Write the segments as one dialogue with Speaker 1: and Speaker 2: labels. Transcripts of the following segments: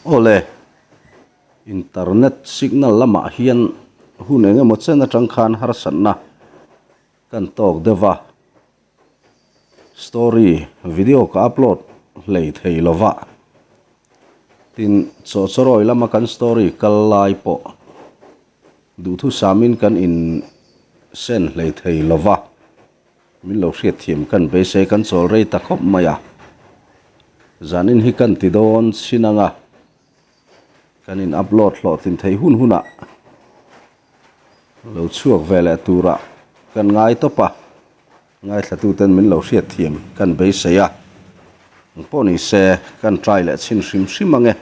Speaker 1: Awle, internet signal lamah hian hun eng emaw chen atang khan harsatna kan tawk deuh a, story video ka upload hlei thei lo va, tin chawhchawrawi lama kan story kal lai pawh duhthusamin kan in send hlei thei lo va. Min lo hriatthiam kan beisei kan chawl rei ta khawp mai a, zanin hi kan ti dawn chin anga kan in upload hlawhtlin thei hun hunah lo chhuak ve leh turah kan ngai tawp a, ngaithlatuten min lo hriatthiam kan beisei a, engpawh ni se kan try leh chhin hrim hrim ange.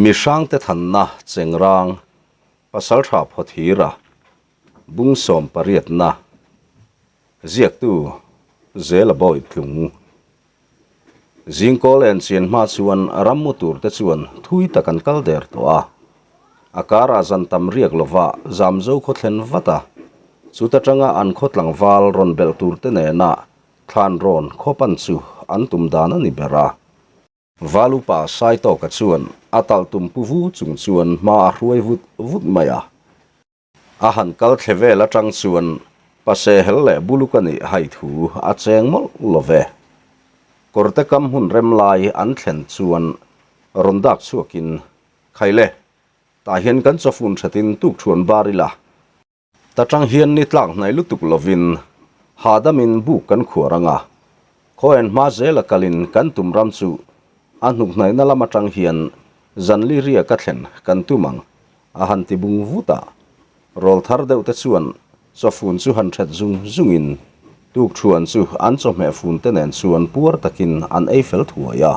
Speaker 1: Mihrangte thanna chengrang Pasaltha Phawthira bung sawmpariatna ziaktu Zela Bawi tlung Zingkawl en chian hma chuan rammu turte chuan thui tak an kal der tawh a. A karah zan tam riak lova Zamzo khaw thlen vat a, chuta tanga an khaw tlangval rawn belh turte nena thlan rawn khaw pan chu an tum dan a ni ber a. Valupa Saitawka chuan a talh tum pu vu chung chuan hma a hruai vut vut mai a. A han kal thle vel atang chuan pase hel leh buluk a nih hai thu a cheng mawlh lo ve. Kawrte kam hmun rem lai an thlen chuan rawn dak chhuakin, Khaile, tah hian kan chawfun thatin tukṭhuan bar ila, Ta tang hian ni tlak hnaih lutuk lovin hahdamin buk kan khuar ang a, khawian hma zela kalin kan tum ram chu a hnuk hnaihna lam atang hian zanli riak a thlen kan tum ang a han ti bung vut a. Rawlthar deuh te chuan chawfun chu han that zung zungin tukthuan chu an chawhmeh fun te nen chuan puar takin an ei fel thuai a.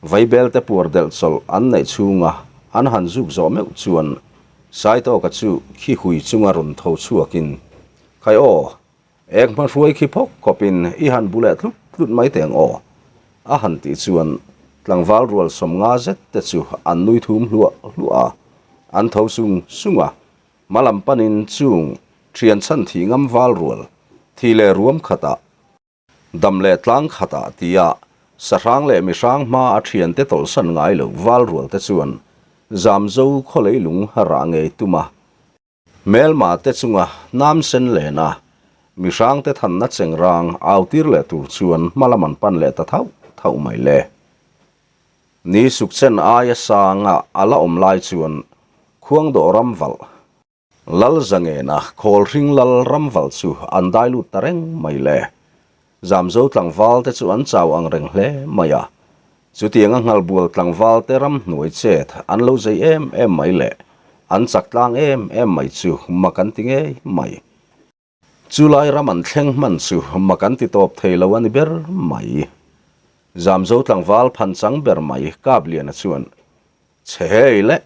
Speaker 1: Vaibel te puar delh chawlh an neih chhunga an han zuk zawh meuh chuan Saitawka chu khi hui chunga rawn tho chhuakin, Khai aw, ek hma hruai khi phawk khawpin i han bu leh tlut tlut mai teng aw, a han tih chuan tlangval rual sawmnga zet te chu an nui thum hluah hluah a, an tho sung sung a, hma lam panin chung thian chhan thih ngam val rual thi leh ruam khatah Dam leh tlang khatah tia sahrang leh mihrang hma a thiante tawlhsan ngai lo val rual te chuan Zamzo khaw leilung rah ngei tum a. Hmelma te chunga hnam sen len a, mihrang te thanna chengrang au tir leh tur chuan hma lam an pan leh ta thauh thauh mai le. Ni sukchen aia sanga a la awm lai chuan Khuangdawh ram valh Lal Zangena Khawlhring Lal Ramval chu an dai lut ta reng mai le. Zamzo tlangval te chu an chau ang reng hle mai a. Chutianga Nghalbual tlangval te ramhnuai chet an lo zei em em mai leh an chak tlang em em mai chu mak an ti ngei mai. Chulai ram an thleng hman chu mak an ti tawp thei lo a ni ber mai. Zamzo tlangval phanchang ber mai Kapliana chuan Chhe hei le,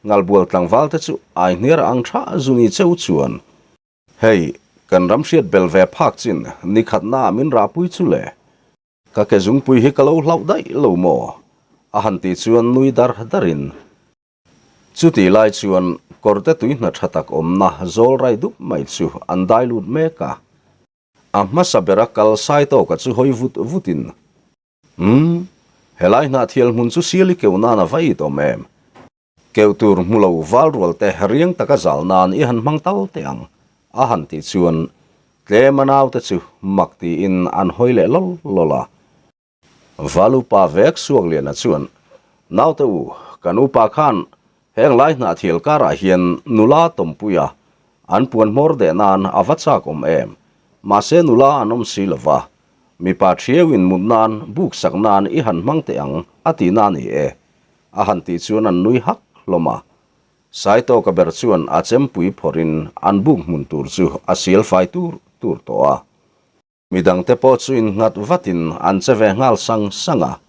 Speaker 1: Ngalbual tlangval te chu ai hniar ang tha zu ni cheu chuan. Hei, kan ram hriat bel ve phak chin ni khatna ah min rahpui chu le. Ka ke zungpui hi ka lo hlauh daih lo maw? A han tih chuan nui dar darin. Chutih lai chuan kawrte tui hna tha tak awmna zawl rai dup mai chu an dai lut mek a. A hmasa bera kal Saitawka chu hawi vut vutin. Umm, helai hnahthial hmun chu siali keuh nan a va it awm em? Keuh tur hmu lo val rual te riang taka zal nan i han hmang tal teh ang, a han tih chuan tlem a naute chu mak tiin an hawi leh lawl lawl a. Val upa vek Suakliana chuan, Naute u, kan upa khan heng lai hnahthial karah hian nula tawmpuia an puan hmawr deh nan a va chak awm em? Mahse nula an awm si lo va, Mipa thiauin mut nan, buk sak nan i han hmang teh ang, a ti na ni e. A han tih chuan an nui hak hlawm a. Saitawka ber chuan a chempui phawrhin an buk hmun tur chu a sial fai tur tur tawh a. Midangte pawh chu innghat vatin an che ve nghal sang sang a.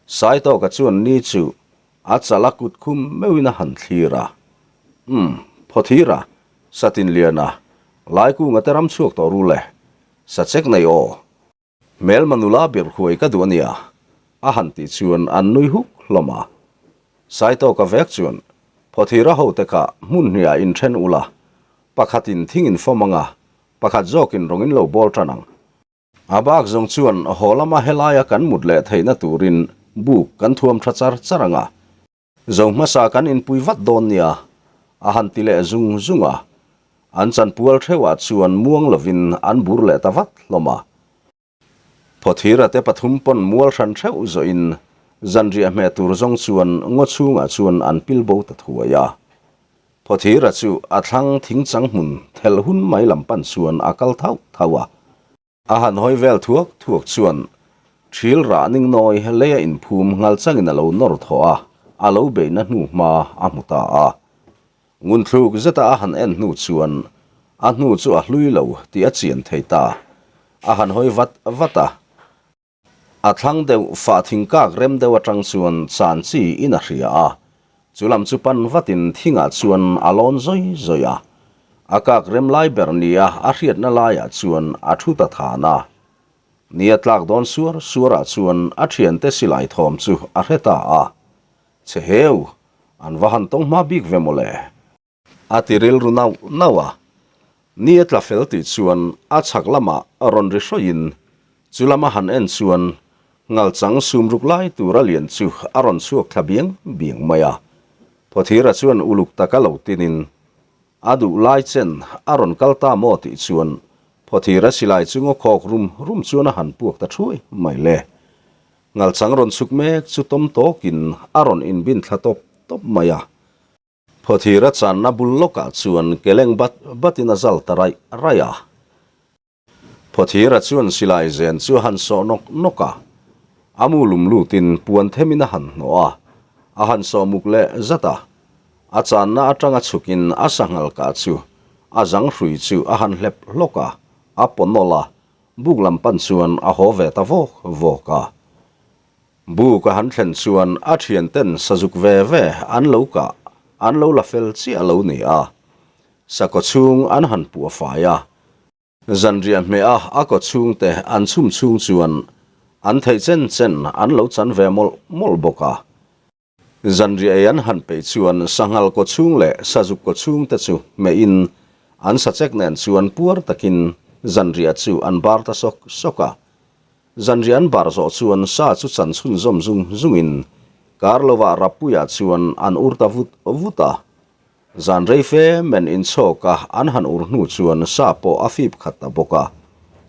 Speaker 1: Saitawka chuan ni chu a chal a kut khum meuhin a han thlir a. Umm, Phawthira, Satinliana, Laikunga te ram chhuak tawh ru le. Sachek nei aw. Hmelma nula bir huai ka duh ania, a han tih chuan an nui huk hlawm a. Saitawka vek chuan Phawthira hote kha hmun hniah inthen ula, pakhatin thing in fawm anga, pakhat zawkin rawng in lo bawl tan ang. A bak zawng chuan haw lama helaia kan mut leh theihna turin Buk kan thuam tha char char ang a. Zo hmasa kan inpui vat dawn nia, a han ti leh zung zung a. An chanpual theuhah chuan muang lovin an bur leh ta vat hlawm a. Phawthira te pathum pawn mual hran theuh zawhin zanriah hmeh tur zawng chuan ngaw chhungah chuan an pil bo ta thuai a. Phawthira chu a thlang thingchang hmun thelh hun mai lam pan chuan a kal thauh thauh a. A han hawi vel thuak thuak chuan thil rah ning nawi leia inphum nghal changin a lo nawr thawh a, a lo beihna hnu hma a hmu ta a. Ngunthluk zeta a han en hnu chuan a hnu chu a hlui lo tih a chian thei ta. A han hawi vat vat a. A thlang deuh fah thingkak rem deuh atang chuan chan chi in a hria a. Chu lam chu pan vatin thingah chuan a lawn zawi zawi a. A kak rem lai ber nia a hriatna laiah chuan a thu ta than a. Ni a tlak dawn suar suarah chuan a thiante silai thawm chu a hre ta a. Che heu, an va han tawng hma bik ve mawle. A ti rilru nauh nauh a. Ni a tla fel tih chuan a chhak lamah rawn ri hrawihin chu lama han en chuan ngalchang sum ruk lai tura lian chu a rawn chhuak thla biang biang mai a. Phawthira chuan uluk taka lo tinin a duh lai chen a rawn kal ta maw tih chuan Phawthira silai chu ngaw khawk rum rum chuan a han puak ta thuai mai le. Ngalchang rawn chhuk mek chu tawm tawkin a rawn inbin thla tawp tawp mai a. Phawthira channa bul lawkah chuan keleng bat batin a zal ta raih raih a. Phawthira chuan silai zen chu a han sawh nawk nawk a. A mu lum lutin puan themin a han hnawh a, a han sawh muk leh zat a. A channa atanga chhukin a sanghal kah chu a zang hrui chu a han hlep hlawk a, a paw nawlh a, buk lam pan chuan a haw ve ta vawk vawk a. Buk a han thlen chuan a thianten sazuk ve ve an lo kah an lo la fel chiah lo ni a. Sa kaw chhung an han puah fai a. Zanriah hmeh a a kaw chhungte an chhum chhung chuan an theih chen chen an lo chan ve mawlh mawlh bawk a. Zanriah ei an han peih chuan sanghal kaw chhung leh sazuk kaw chhungte chu hmehin an sachek nen chuan puar takin zanriah chu an bar ta sawk sawk a. Zanriah an bar zawh chuan sa chu chan chhunzawm zung zungin kar lovah Rappuiah chuan an ur ta vut vut a. Zan rei fe men inchhawk a an han ur hnu chuan sa pawh a fip khat ta bawk a.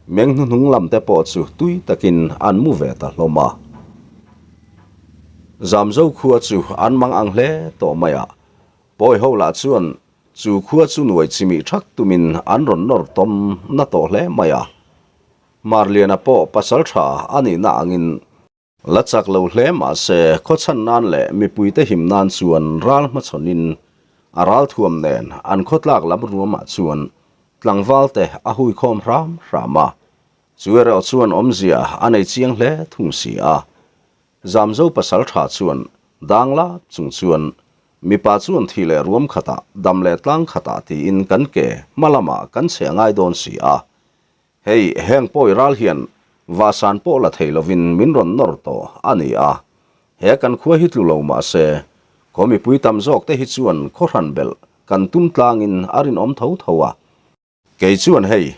Speaker 1: Meng hnuhnung lam te pawh chu tui takin an mu ve ta hlawm a. Zamzo khua chu an mang ang hle tawh mai a. Pawi ho lah chuan chu khua chu nuai chimih thak tumin an rawn nawr tawm na tawh hle mai a. Marliana pawh pasal tha a nihna angin la chak lo hle mah se khawchhan nan leh mipuite him nan chuan ral hmachhawnin a ral thuam nen an khawtlak lam ruamah chuan tlangval te a huikhawm hram hram a, chu erawh chuan awmzia a nei chiang hle thung si a. Zamzo pasal tha chuan dang lap chung chuan mipa chuan thih leh ruam khatah dam leh tlang khatah tiin kan ke hma lamah kan chhe a ngai dawn si a, Hei, heng pawi ral hian vahsan pawh la thei lovin min rawn nawr tawh a ni a. He kan khua hi tlu lo mah se, khaw mipui tam zawk te hi chuan khaw hran belh kan tum tlangin a rinawm tho tho a. Kei chuan hei,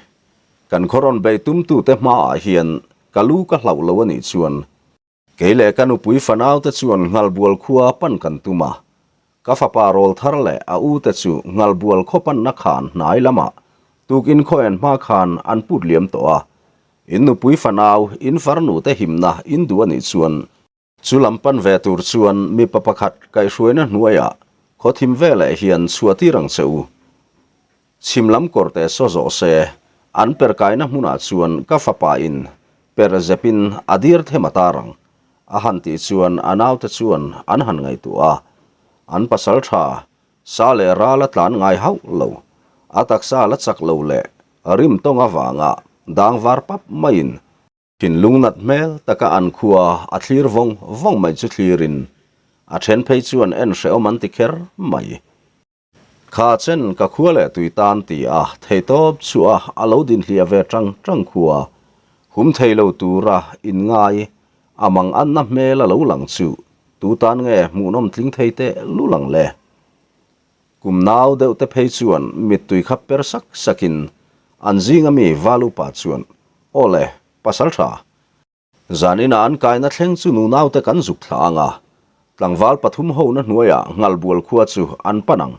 Speaker 1: kan khaw rawn beih tumtute hmaah hian ka lu ka hlauh lo a nih chuan, Kei leh ka nupui fanaute chuan Nghalbual khua pan kan tum a. Ka fapa Rawlthar leh a ute chu Nghalbual khaw panna khan hnai lamah tukin khaw en hma khan an put liam tawh a. In nupui fanau, in farnute himna in duh a nih chuan chu lam pan ve tur chuan mipa pakhat kaihhruaina hnuaiah khaw thim veleh hian chhuah tir ang che u. Chhim lam kawr te saw zawh se, an per kaina hmunah chuan ka fapa in per zepin a dir them a tar ang, a han tih chuan a naute chuan an han ngaihtuah a. An pasal tha, sa leh ral a tlan ngai hauh lo, a taksa la chak lo leh rim tawng avanga dang var pap maiin Thinlung nat hmel taka an khua a thlir vawng vawng mai chu thlirin a then phei chuan en hrehawm an ti kher mai. Kha chen ka khua leh tui tan ti a, theitawp chhuah a lo dinhliah ve tang tang khua. Hum thei lo tura inngai a mang anna hmel a lo lang chu tu tan nge hmuhnawm tling thei teh lul ang le. Kum nau deuh te phei chuan mittui kha per sak sakin an zinga mi Valupa chuan, Aw le, pasal tha. Zanina an kaina thleng chu nunaute kan zuk thla ang a, tlangval pathum hona hnuaiah Nghalbual khua chu an pan ang.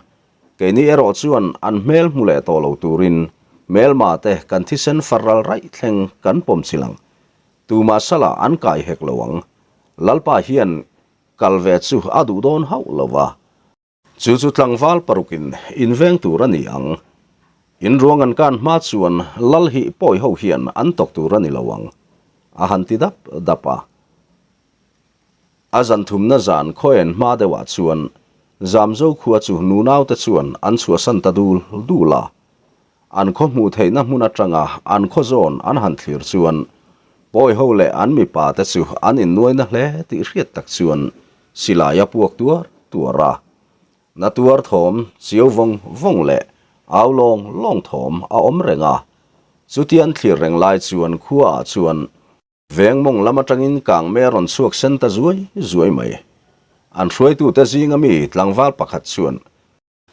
Speaker 1: Keini erawh chuan an hmel hmu leh tawh lo turin hmelma te kan thisen far ral raih thleng kan pawm chilh ang. Tumah salah an kai hek lo ang. Lalpa hian kal ve chu a duh dawn hauh lo va. Chu chu tlangval parukin inveng tur a ni ang. In ruang an kan hma chuan lal hi pawi ho hian an tawk tur a ni lo ang, a han ti dap dap a. A zan thumna zan khawian hma deuhah chuan Zamzo khua chu nunaute chuan an chhuahsan ta dul dul a. An khaw hmuh theihna hmun atanga an khaw zawn an han thlir chuan pawi ho leh an mipa te chu an innuaina hle tih hriat tak chuan silai a puak tuar tuar a. Na tuar thawm chiau vawng vawng leh au lawng lawng thawm a awm reng a. Chutia an thlir reng lai chuan khuaah chuan veng mawng lam atangin kangme a rawn chhuak sen ta zuai zuai mai. An hruaitute zinga mi tlangval pakhat chuan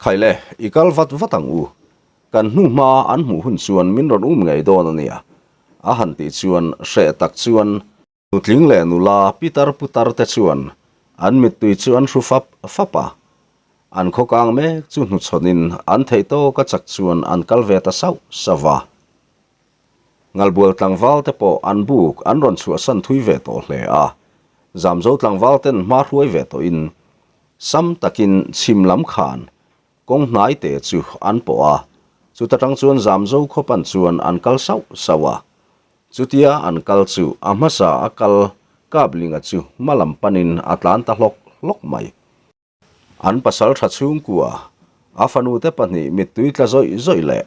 Speaker 1: Khaile, i kal vat vat ang u. Kan hnu hma an hmuh hun chuan min rawn um ngei dawn a nia. A han tih chuan hreh tak chuan nutling leh nula pitar putar te chuan an mittui chu an hru fap fap a. An khaw kang mek chu hnuchhawnin an theih tawk a chak chuan an kal ve ta sauh sauh a. Ngalbual tlangval te pawh an buk an rawn chhuahsan thui ve tawh hle a. Zamzo tlangval ten hma hruai ve tawhin Sam takin chhim lam khan kawng hnai te chu an pawh a, chuta tang chuan Zamzo khaw pan chuan an kal sauh sauh a. Chutia an kal chu a hmasa a kal Kaplinga chu hma lam panin a tlan ta hlawk hlawk mai. An pasal tha chhungkua, a fanute pahnih mittui tla zawih zawih leh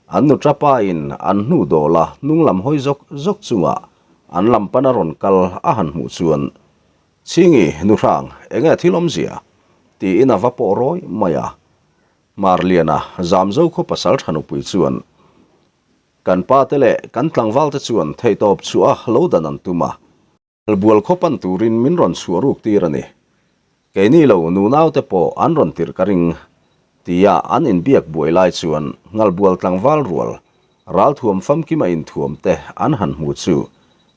Speaker 1: an nutra pa in an hnu dawl a hnung lam hawi zawk zawk chunga an lam pana rawn kal a han hmuh chuan Chhingi, nu hrang, enge thil awmzia? tiin a va pawh rawi mai a. Marliana, Zamzo khaw pasal tha nupui chuan, Kan pa te leh kan tlangval te chuan theihtawp chhuah a lo dan an tum a, bual khaw pan turin min rawn chhuah ruk tir a ni. Keini lo nunau te pawh an rawn tirh ka ring, tia an inbiak buai lai chuan Ngalbual tlangval rual ralthuam famkima inthuam te an han hmu chu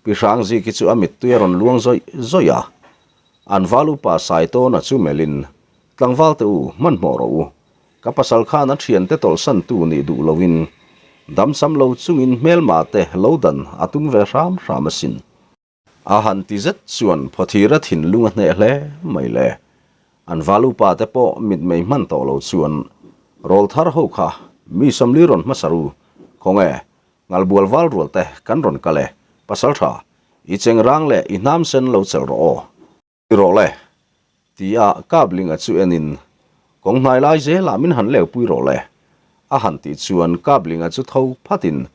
Speaker 1: Pi Hrangziki chu a mittui a rawn luang zawih zawih a. An val upa Saitawna chu melhin, Tlangval te u, hmanhmawh rawh u. Ka pasal khan a thiante tawlhsantu nih duh loin damsam lo chungin hmelma te lo dan a tum ve hram hram asin. A han ti zet chuan Phawthira thinlung a hneh hle mai le. An val upa te pawh mitmei hman tawh lo chuan Rawlthar ho kha mi sawmli rawn hmasa ru, khawnge Ngalbual val rual te kan rawn kal e, pasal tha, i chengrang leh i hnam sen lo chelh rawh aw. Ti rawh le, tia Kaplinga chu enin, Kawng hnai lai zelah min han leupui rawh le, a han tih chuan Kaplinga chu tho phatin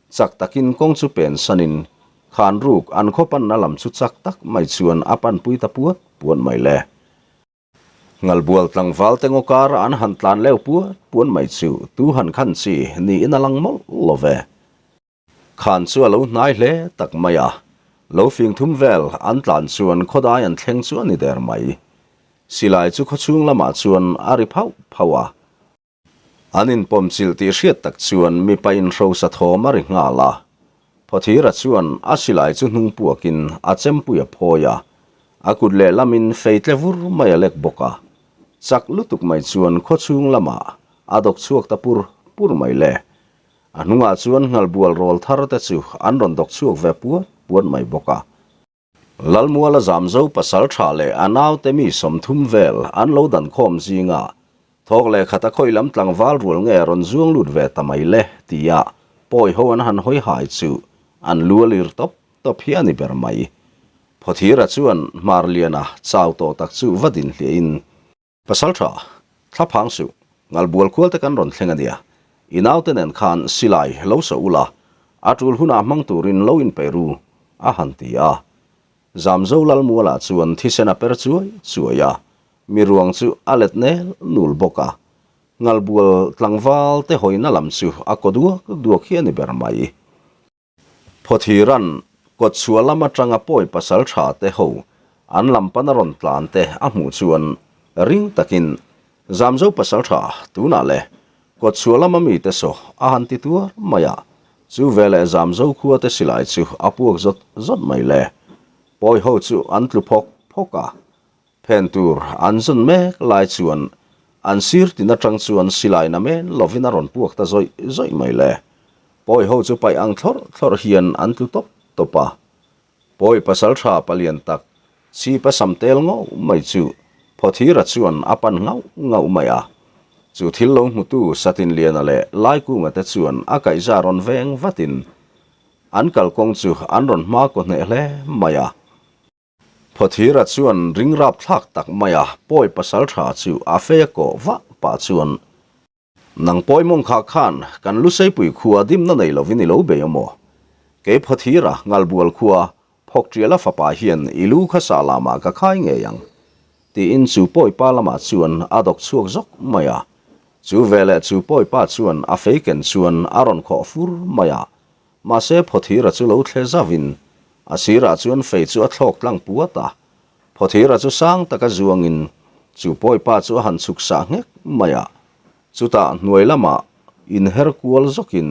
Speaker 1: chak takin kawng chu pen sanin khan ruk an khaw panna lam chu chak tak mai chuan a panpui ta puat puat mai le. Ngalbual tlangval te ngaw kara an han tlan leu puat puat mai chu tu han khan chi niin a lang mawlh lo ve. Khan chu a lo hnai hle tak mai a, lo fing thum vel an tlan chuan khawdai an thleng chu a ni der mai. Silai chu khawchhung lamah chuan a ri phauh phauh a. An inpawmchilh tih hriat tak chuan mipa inhrosa thawm a ri nghal a. Phawthira chuan a silai chu hnung puakin a chempui a phawi a, a kut lehlamin fei tle vur mai a lek bawk a. Chak lutuk mai chuan khawchhung lamah a dawk chhuak ta pur pur mai le. A hnungah chuan nghalbual rawl thar te chu an rawn dawk chhuak ve puat puat mai bawk a. Lalmuala Zamzo pasal tha leh a naute mi 30 vel an lo dan khawm zinga thawk leh khat a khawi lam tlangval rual nge rawn zuang lut ve ta mai le tia pawi ho an han hawi hai chu an lu a lir tawp tawp hi a ni ber mai. Phawthira chuan Hmarliana chau tawh tak chu va din hliahin Pasal tha, thla phang suh, ngalbual kual te kan rawn thleng a nia. I naute nen khan silai lo sawh ula, a tul hunah hmang turin lo inpeih ru, a han ti a. Zamzo Lalmuala chuan thisen a per chuai chuai a, mi ruang chu a let nel nul bawk a. Ngalbual tlangval te hawina lam chu a kaw duak duak hi a ni ber mai. Phawthiran kawtchhuah lam atanga pawi pasal tha te ho an lam pana rawn tlan te a hmuh chuan ring takin Zamzo pasal tha tunah le kawtchhuah lama mite saw a han ti tuar mai a, chu veleh Zamzo khua te silai chu a puak zawt zawt mai le. Pawi ho chu an tlu phawk phawk a, phen tur an zawn mek lai chuan an sir tin atang chuan silai na men lovin a rawn puak ta zawih zawih mai le. Pawi ho chu paih ang thlawrh thlawrh hian an tlu tawp tawp a. Pawi pasal tha palian tak chhip a sam tel ngauh mai chu Phawthira chuan a pan ngauh ngauh mai a. Chu thil lo hmutu Satinliana leh Laikunga te chuan a kaihza rawn veng vatin An kalkawng chu an rawn hma kaw hneh hle mai a. Phawthira chuan ring rap thlak tak mai a pawi pasal tha chu a fei a kawh vah pah chuan, Nang pawi mawng kha khan kan Luseipui khua dimna nei lovin i lo bei a maw? Kei Phawthira Ngalbual khua Phawkṭiala fapa hian i lu kha sah lamah ka khai ngei ang, tiin chu pawi pa lamah chuan a dawk chhuak zawk mai a. Chu veleh chu pawi pa chuan a fei ken chuan a rawn khawh fur mai a, mahse Phawthira chu lo thle zauhin a sirah chuan fei chu a thlawk tlang puat a. Phawthira chu sang taka zuangin chu pawi pa chu a han chhuk sah nghek mai a, chutah hnuai lamah inher kual zawkin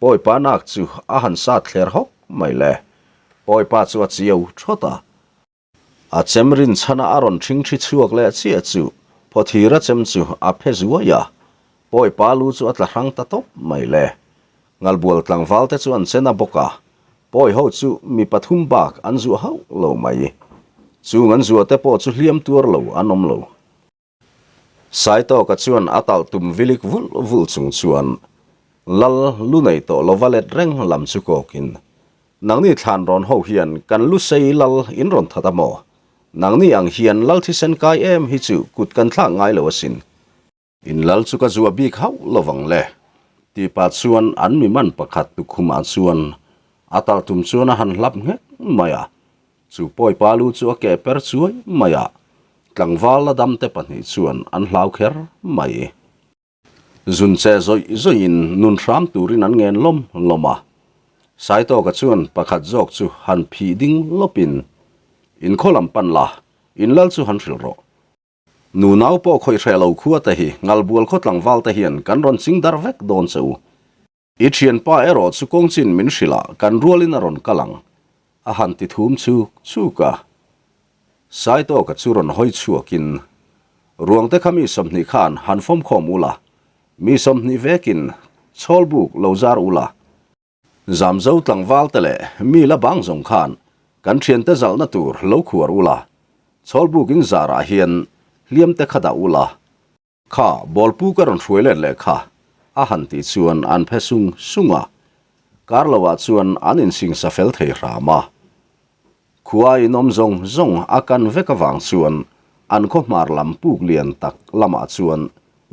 Speaker 1: pawi pa nak chu a han sat thler hawk mai le. Pawi pa chu a chiau thawt a. A chem rinchhana a rawn ṭhingṭhi chhuak leh chiah chu Phawthira chem chu a phe zuai a, pawi pa lu chu a tla hrang ta tawp mai le. Ngalbual tlangval te chu an chen a bawk a, pawi ho chu mi pathum bak an zuah hauh lo mai. Chung an zuah te pawh chu hliam tuar lo an awm lo. Saitawka chuan a talh tum vilik vulh vulh chung chuan Lal lu nei tawh lova let reng lam chu kawkin, Nangni thlan rawn ho hian kan lu sei Lal in rawn that a maw? Nangni ang hian Lal thisen kai em hi chu kut kan thlak ngai lo asin. In Lal chu ka zuah bik hauh lovang le, tih pah chuan an mi man pakhat tukhumah chuan a talh tum chuan a han hlap nghek mai a. Chu pawipa lu chu a keh per chuai mai a, tlangval la damte pahnih chuan an hlau kher mai. Zun che zawih zawihin nun hram turin an ngen lawm lawm a. Saitawka chuan pakhat zawk chu han phih ding lawpin, In khaw lam pan la, in lal chu han hrilh rawh. Nunau pawh khawih hreh lo khua te hi Ngalbual khaw tlangval te hian kan rawn ching dar vek dawn che u. I thianpa erawh chu kawngchin min hrilh a, kan rualin a rawn kal ang, a han ti thum chuk chuk a. Saitawka chu rawn hawi chhuakin, Ruangte kha mi 20 khan han fawmkhawm ula, mi 20 vekin chhawlbuk lo zar ula, Zamzo tlangvalte leh mi la bang zawng khan kan thiante zalhna tur lo khuar ula, chhawlbukin zarah hian hliamte kha dah ula, Kha, bawlpu ka rawn hruai let leh kha, a han tih chuan an phe sung sung a. Kar loah chuan an insingsa fel thei hram a. Khua in awm zawng zawng a kan vek avang chuan an khaw hmar lam puk lian tak lamah chuan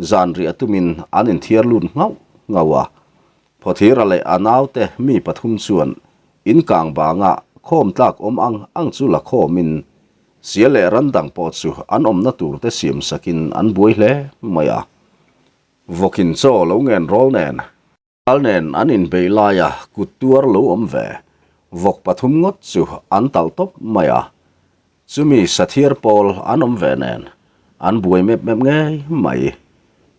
Speaker 1: zan riah tumin an inthiar lut nghauh nghauh a. Phawthira leh a naute mi pathum chuan in kang bangah khawm tlak awm ang ang chu la khawmin Sia leh ran dang pawh chu an awmna turte siam sakin an buai hle mai a. Vawkin chaw lo ngen rawl nen, kal nen an inbeih laia kut tuar lo awm ve vawk pathum ngawt chu an talh tawp mai a. Chumi sathiar pawl an awm ve nen an buai mep mep ngei mai.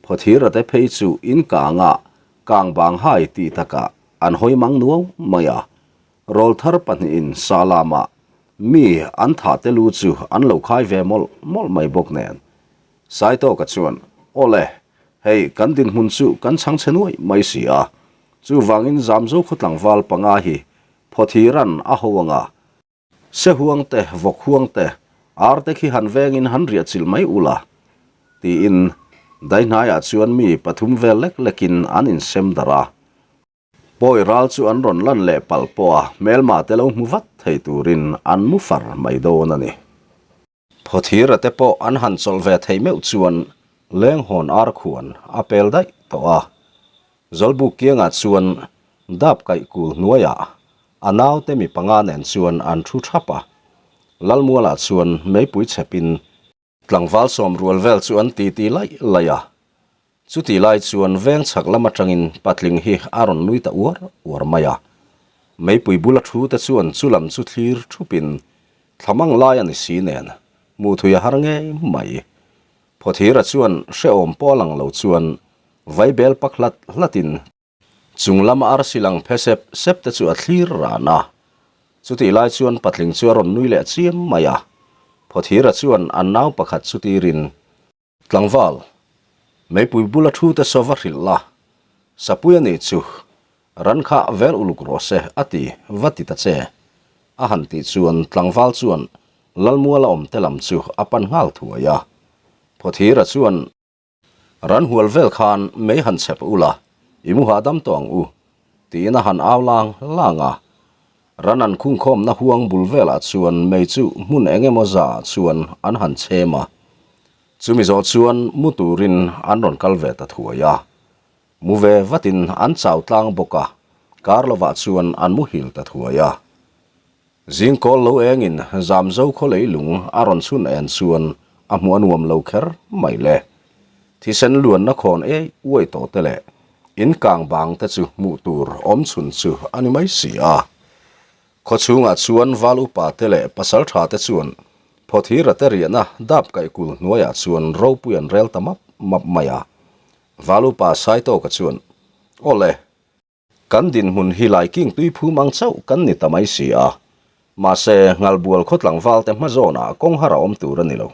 Speaker 1: Phawthira te phei chu in kangah kang bang hai tih takah an hawi mang nuau mai a. Rawlthar pahnihin sa lamah mi an thah te lu chu an lo khai ve mawlh mawlh mai bawk nen. Saitawka chuan, Awle, hei kan dinhmun chu kan chhang chhe nuai mai si a, chuvangin Zamzo khaw tlangval panga hi Phawthiran a ho anga, Sehuang te, Vawkhuang te, ar te khi han vengin han riah chilh mai ula, tiin daihnaiah chuan mi pathum vel lek lekin an insem darh a. Pawi ral chu an rawn lan leh palh pawh a, hmelma te lo hmu vat thei turin an mu far mai dawn a ni. Phawthira te pawh an han chawlh ve thei meuh chuan lenghawn ar khuan a pel daih tawh a. Zawlbuk kiangah chuan dap kaih kul hnuaiah a naute mi panga nen chuan an thu thap a. Lalmualah chuan meipui chhepin Tlangval sawm rual vel chu an titi laih laih a, chutih lai chuan veng chhak lam atangin patling hi a rawn nui ta uar uar mai a. Meipui bula thu te chuan chu lam chu thlir thupin thlamang lai a ni si nen hmuh thui a har ngei mai. Phawthira chuan hrehawm pawh a lang lo chuan vaibel pak hlat hlatin Chung lama arsi lang phe sep sep te chu a thlir ran a. Chutih lai chuan patling chu a rawn nui leh chiam mai a. Phawthira chuan an nau pakhat chu tirin, Tlangval, meipui bula thu te saw va hrilh la, Sapui a nih chu, ran kha vel uluk rawh se a ti va ti ta che. A han tih chuan tlangval chuan Lalmuala awmte lam chu a pan nghal thuai a. Phawthira chuan. Ran hual vel khan mei han chhep ula, i mu hahdam tawh ang u, tiin a han au lang lang a. Ran an khungkhawmna huang bul velah chuan mei chu hmun eng emaw zaah chuan an han chhem a. Chumi zawh chuan mu turin an rawn kal ve ta thuai a. Mu ve vatin an chau tlang bawk a, kar lovah chuan an muhil ta thuai a. Zing kawl lo engin Zamzo khaw leilung a rawn chhun en chuan a hmuh a nuam lo kher mai le. Thisen luanna khawn ei uai tawh te leh in kang bang te chu hmuh tur awm chhun chu a ni mai si a. Khaw chhungah chuan val upa te leh pasal tha te chuan Phawthira te riahna dap kaih kul hnuaiah chuan ropui an rel ta map map mai a. Val upa Saitawka chuan, Aw le, Kan dinhmun hi laiking tui phum ang chauh kan ni ta mai si a. Mahse, Ngalbual khaw tlangvalte hma zawnah kawng har a awm tur a ni lo.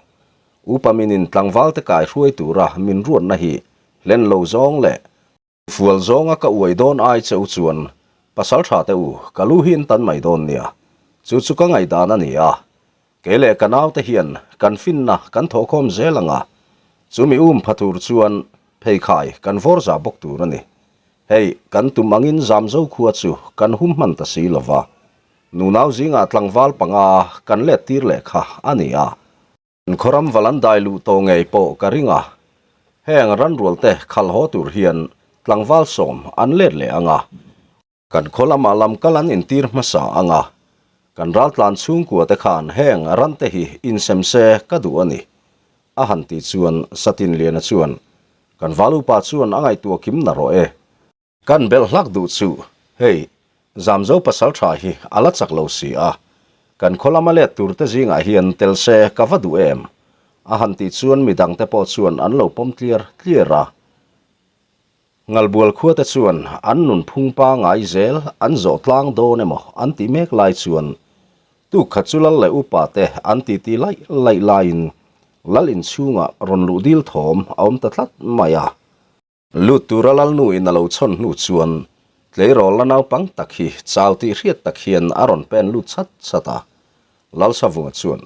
Speaker 1: Upa minin tlangvalte kai hruai tura min ruatna hi hlen lo zawng leh fual zawnga ka uai dawn ai che u chuan pasal tha te u ka lu hi in tan mai dawn nia. Chu chu ka ngaihdan a ni a. Kei leh ka naute hian kan finna kan thawhkhawm zel ang a, chumi um pha tur chuan pheikhai kan vawr za bawk tur a ni. Hei, kan tum angin Zamzo khua chu kan hum hman ta si lo va, nunau zingah tlangval panga kan let tir leh kha a ni a. Kan khawram val an dai luh tawh ngei pawh ka ring a, heng ranrualte khalh haw tur hian tlangval sawm an let leh ang a, kan khaw lamah lam kal an intir hmasa ang a, kan raltlan chhungkua te khan heng rante hi insem se ka duh a ni, a han tih chuan Satinliana chuan Kan valupa chuan a ngaihtuah kim na rawh e. Kan belh hlak duh chu, hei, Zamzo pasal tha hi a la chak lo si a, kan khaw lama let tur te zingah hian tel se ka va duh em? A han tih chuan midang te pawh chuan an lo pawm tliar tliar a. Ngalbual khua te chuan an nun phung pangai zel an zawh tlang dawn emaw an tih mek lai chuan Tuk khat chu lal leh upa te an titi laih laih laiin lal inchhungah rawn luh dil thawm a awm ta tlat mai a. Lut tura lalnu in a lo chhawn hnu chuan tleirawl la naupang tak hi chau tih hriat tak hian a rawn pen lut chat chat a. Lalsavunga chuan,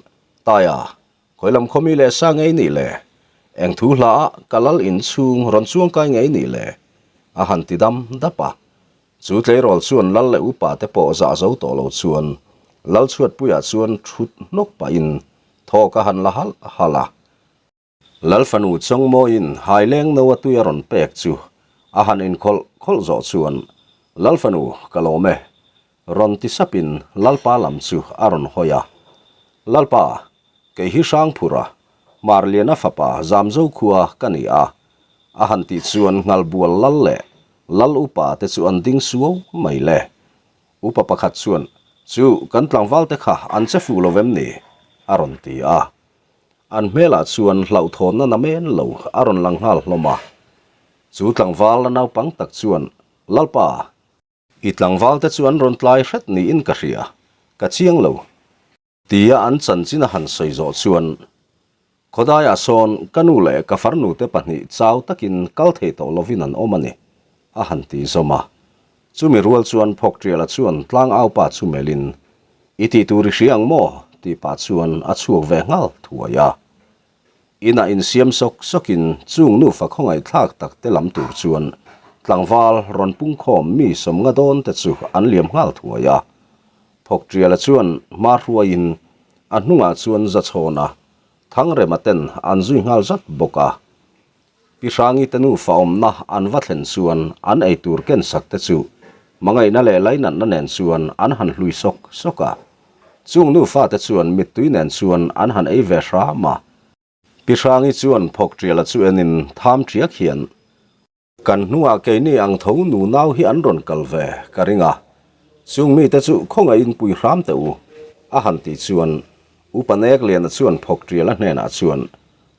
Speaker 1: Taia, khawi lam khawmi leh sa ngei nih le? Eng thu hla ah ka lal inchhung rawn chuangkai ngei nih le? a han ti dam dap a. Chu tleirawl chuan lal leh upa te pawh zah zo tawh lo chuan lal chhuatpuiah chuan thut hnawk pahin thawk a han la halh halh a. Lal fanu Chawngmawiin haileng no a tui a rawn pek chu a han inkhawlh khawlh zawh chuan Lal fanu ka lawm e rawn ti sapin Lalpa lam chu a rawn hawi a. Lalpa, kei hi Hrangphura, Hmarliana fapa Zamzo khua ka ni a, a han tih chuan Nghalbual lal leh Lal upa te chu an ding suau mai le. Upa pakhat chuan, Chu, kan tlangval te kha an che fuh lo vem ni? a rawn ti a. An hmelah chuan hlauhthawnna na men lo a rawn lang nghal hlawm a. Chu tlangval la naupang tak chuan, Lalpa, i tlangval te chu an rawn tlai hret niin ka hria, ka chiang lo. Tia an chanchin a han sawi zawh chuan, Khawdaiah sawn ka nu leh ka farnute pahnih chau takin kal thei tawh lovin an awm a ni, a han ti zawm a. Chumi rual chuan Phawkṭiala chuan tlangaupa chu melhin, I tih tur i hria ang maw? tih pah chuan a chhuak ve nghal thuai a. Inah insiam sawk sawkin chung nufa khawngaihthlak tak te lam tur chuan tlangval rawn pungkhawm mi sawmnga dawn te chu an liam nghal thuai a. Phawkṭiala chuan hma hruaiin a hnungah chuan zachhawn a, Thangrema ten an zui nghal zat bawk a. Pi Hrangi te nufa awmna an va thlen chuan an eitur ken sak te chu hmangaihna leh lainatna nen chuan an han hlui sawk sawk a. Chung nufa te chuan mittui nen chuan an han ei ve hram a. Pi Hrangi chuan Phawkṭiala chu enin tham ṭiak hian Kan hnungah keini ang tho nu nau hi an rawn kal ve ka ring a, chung mite chu khawngaihin pui hram teh u, a han tih chuan Upa Nek Liana chuan phawk ṭiala hnenah chuan,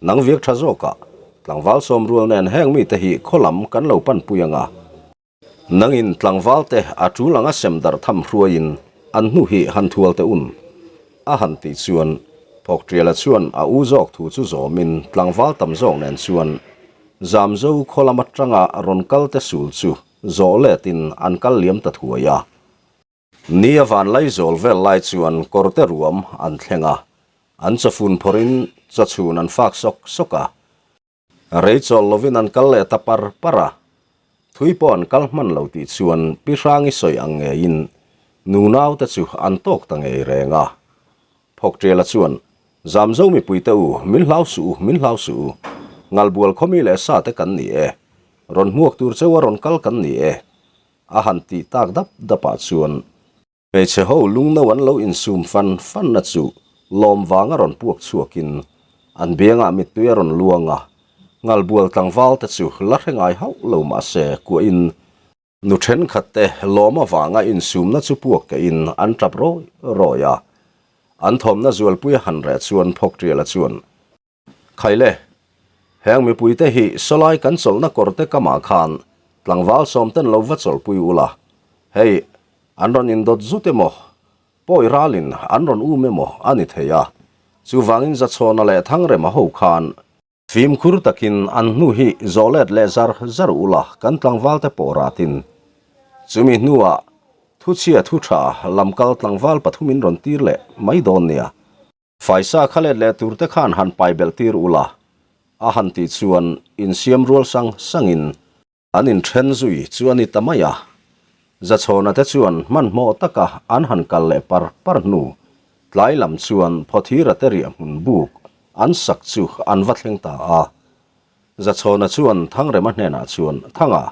Speaker 1: Nang viak ṭha zawkah, tlangval sawm rual nen heng mite hi khaw lam kan lo panpui ang a, nangin tlangvalte a ṭul anga sem darh tham hruaiin. An hnu hi han thual teh un. A han tih chuan Phawkṭiala chuan a u zawk thu chu zawmin tlangval tam zawk nen chuan Zamzo khaw lam aṭanga rawn kal te sul chu zawh letin an kal liam ta thuai a. Ni a van laizawl vel lai chuan kawrte ruam an thleng a, an chawfun phawrhin chawchhun an fak sawk sawk a. Rei chawl lovin an kal leh ta par par a, thui pawh an kal hman lo tih chuan Pi Hrangi sawi ang ngeiin nunau te chu an tawk ta ngei reng a. Phawkṭiala chuan, Zamzo mipuite u, min hlau suh u, min hlau suh u. Ngalbual khawmi leh sa te kan ni e. Rawn hmuak tur cheu a rawn kal kan ni e. A han tih tak dap dapah chuan Hmeichhe ho lungno an lo insum fan fanna chu lawm vang a rawn puak chhuakin an biangah mittui a rawn luang a, Ngalbual tlangval te chu la hre ngai hauh lo mahse kuahin nu thenkhat te lawm avanga insumna chu puak kehin an tap rawi rawi a, an thawmna zualpui a han reh chuan Phawkṭiala chuan Khaile, heng mipuite hi sawlai kan chawlhna kawrte kamah khan tlangval sawmten lo va chawlhpui ula, hei an rawn indawt zut emaw, pawi ralin an rawn um emaw a ni thei a, chuvangin Zachhawna leh Thangrema ho khan fimkhur takin an hnu hi zawh let leh zar zar ula kan tlangvalte pawh ratin chumi hnuah thuchhia thu tha lamkal tlangval pathumin rawn tir leh mai dawn nia. Faisa kha let leh tur te khan han pai belh tir ula, a han tih chuan insiam rual sang sangin an inthen zui chu a ni ta mai a. Zachhawna te chuan hmanhmawh taka an han kal leh par par hnu tlai lam chuan Phawthira te riah hmun buk an sak chu an va thleng ta a. Zachhawna chuan Thangrema hnenah chuan, Thanga,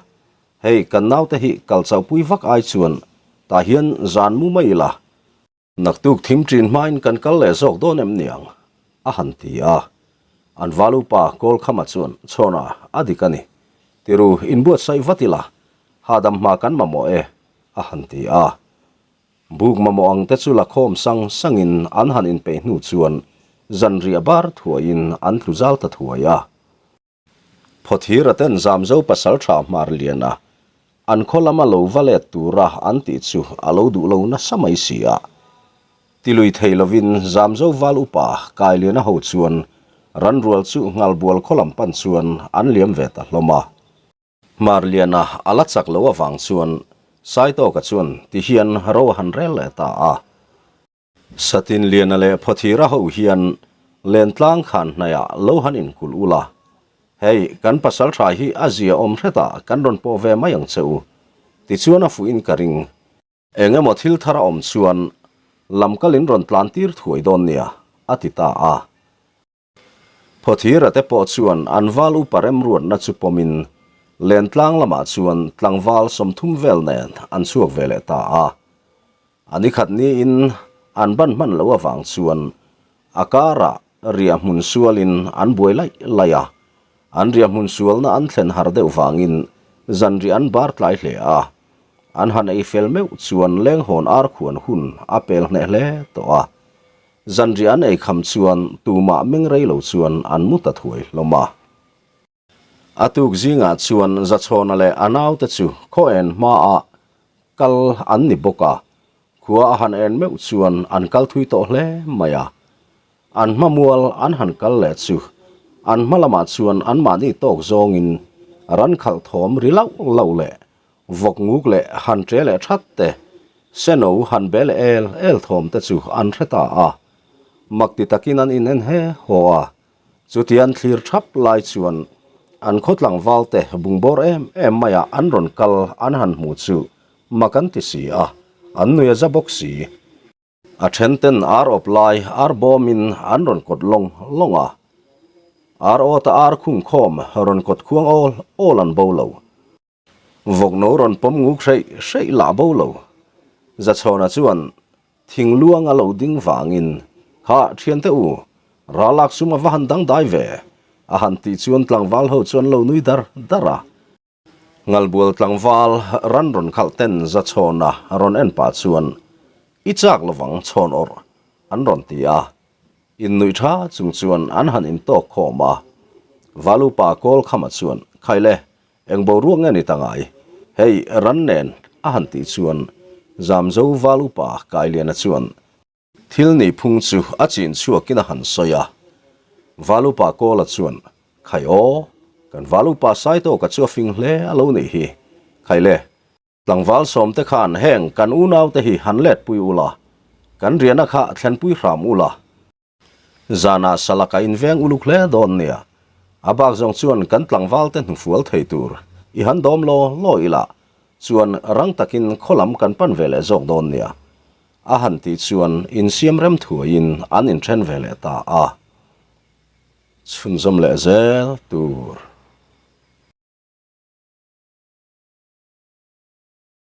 Speaker 1: hei kan naute hi kal chauhpui vak ai chuan tah hian zan mu mai ila, Naktuk thim ṭin hmain kan kal leh zawk dawn em niang? a han ti a. An val upa Kawlkhama chuan, Chhawna, a dik a ni. Tiru, inbuatsaih vat ila, hahdam hma kan mamawh e, a han ti a. Buk mamawh ang te chu la khawm sang sangin an han inpeih hnu chuan zanriah bar thuaiin an tlu zal ta thuai a. Phawthira ten Zamzo pasal tha hmar lian a, an khaw lama lo va let tura an tih chu a lo duh lo nasa mai si a. Tilui thei lovin Zamzo val upa Kailiana ho chuan ranrual chu Nghalbual khaw lam pan chuan an liam ve ta hlawm a. Hmar liana a la chak lo avang chuan Saitawka chuan tihian ro a han rel leh ta a. Satin Liana leh Phawthira ho hian Lentlang khan hnaihah lo han inkulh ula, hei kan pasal tha hi a zia awm hretah kan rawn pawh ve mai ang che u, tichuan a fuhin ka ring. Eng emaw thil thar a awm chuan lamkal in rawn tlan tir thuai dawn nia, a ti ta a. Phawthira te pawh chuan an val upa remruatna chu pawmin Lentlang lamah chuan tlangval 30 vel nen an chhuak ve leh ta a. A nikhat niin an ban hman loh avang chuan a karah riah hmun sualin an buai laih laih a. An riah hmun sualna an thlen har deuh vangin zanriah an bar tlai hle a. An han ei fel meuh chuan lenghawn ar khuan hun a pel hneh hle tawh a. Zanriah an ei kham chuan tumah meng rei lo chuan an mu ta thuai hlawm a. A tuk zingah chuan Zachhawna leh a naute chu khaw en hmaah kal an ni bawk a, khua a han en meuh chuan an kal thui tawh hle mai a. An hma mual an han kal leh chu an hma lamah chuan anmahni tawk zawngin ran khalh thawm ri lauh lauh leh Vawk nguk leh han ṭe leh ṭhat te, seno han be leh el el thawm te chu an hre ta a. Mak ti takin an in en he haw a. Chuti an thlir ṭhap lai chuan an khaw tlangval te bungbawr em em maia an rawn kal an han hmu chu mak an ti si a, an nui a za bawk si. A ṭhen ten ar awp lai ar bawmin an rawn kawt lawng lawng a. Ar awta ar khung khawm rawn kawt khuang awl awl an bo lo. Vawkno rawn pawm nguk hreih hreih lah bo lo. Zachhawna chuan thing luang a lo ding vangin, Kha, thiante u, ral lak sum a va han dangdai ve, a han tih chuan tlangval ho chuan lo nui dar dar a. Ngalbual tlangval ran rawn khalh ten Zachhawna rawn en pah chuan, I chak lovang chhawn awrh, an rawn ti a. Innuih tha chung chuan an han intawk khawm a. Valupa Kawlkhama chuan, Khaile, Eng boruak nge ni ta ngai? Hei, ran nen a han tih chuan Zamzo Val Upa Kailiana chuan thil nihphung chu a chin chhuakin a han sawi a. Val Upa Kawla chuan, Khai aw, kan Val Upa Saitawka chu a fing hle a lo nih hi. Khai le, Tlangval sawmte khan heng kan unaute hi han letpui ula, kan riahna kha thlenpui hram ula. Zanah salak a inveng uluk hle dawn nia. A bak zawng chuan kan tlangvalte hnufual thei tur i han dawm law law ila chuan rang takin khaw lam kan pan ve leh zawk dawn nia. A han tih chuan insiam rem thuaiin an inthen ve leh ta a. Chhunzawm leh zel tur.